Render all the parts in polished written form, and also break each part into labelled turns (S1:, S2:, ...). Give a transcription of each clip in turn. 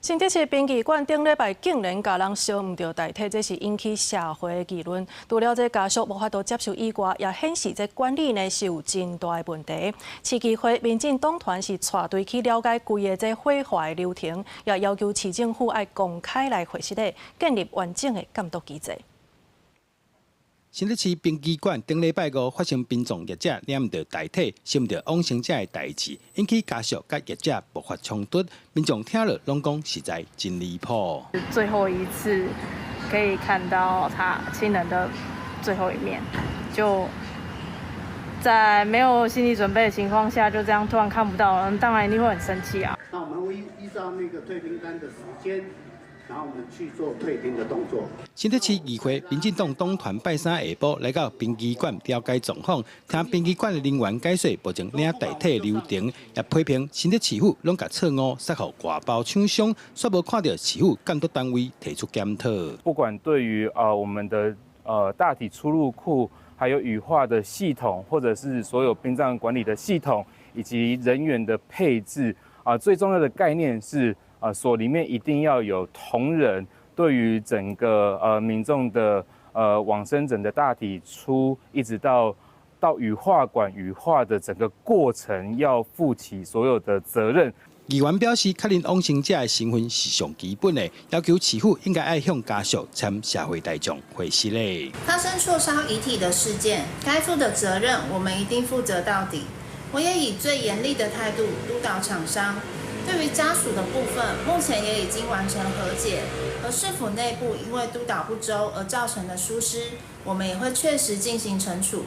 S1: 新竹市殯儀館頂禮拜竟然共人燒毋著大體，這是引起社會的議論。除了這家屬無法度接受以外，也顯示這管理呢是有真大的問題。市議會民進黨團是帶隊去了解規个這火化的流程，也要求市政府愛公開來核實的，建立完整的監督機制。
S2: 新竹市殯儀館頂禮拜五發生殯葬業者領毋著大體、燒毋著往生者的代誌，引起家屬佮業者爆發衝突。民眾聽了攏講實在真離譜。
S3: 最後一次可以看到他親人的最後一面，就在沒有心理準備的情況下，就這樣突然看不到，當然一定會很生氣啊。
S4: 那我們會依照那個退冰單的時間，然後我們去做退冰的動作。
S2: 新竹市議會民進黨黨團拜三下晡來到殯儀館了解狀況，聽殯儀館的人員解說目前領大體流程，也批評新竹市府攏共錯誤撒予外包廠商，煞無看著市府監督單位提出檢討。
S5: 不管對於我們的大體出入庫，還有羽化的系統，或者是所有殯葬管理的系統，以及人員的配置啊，最重要的概念是，所裡面一定要有同仁，對於整個民眾的往生者的大體出，一直到羽化館羽化的整個過程，要負起所有的責任。
S2: 議員表示，確認往生者的身份是上基本的，要求市府應該愛向家屬參社會大眾回釋咧。
S6: 發生錯燒遺體的事件，該負的責任我們一定負責到底。我也以最嚴厲的態度督導廠商。對於家屬的部分，目前也已經完成和解。而市府內部因為督導不周而造成的疏失，我們也會確實進行懲處。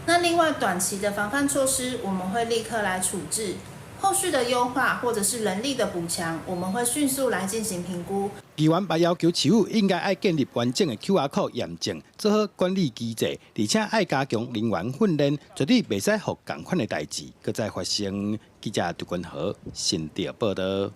S6: 那另外短期的防範措施，我們會立刻來處置。後續的優化或者是人力的補強，我們會迅速來進行評估。
S2: 議員嘛要求市府應該愛建立完整的 QR code 驗證，做好管理機制，而且愛加強人員訓練，絕對袂使予仝款的代誌閣再發生。記者杜君豪新竹報導。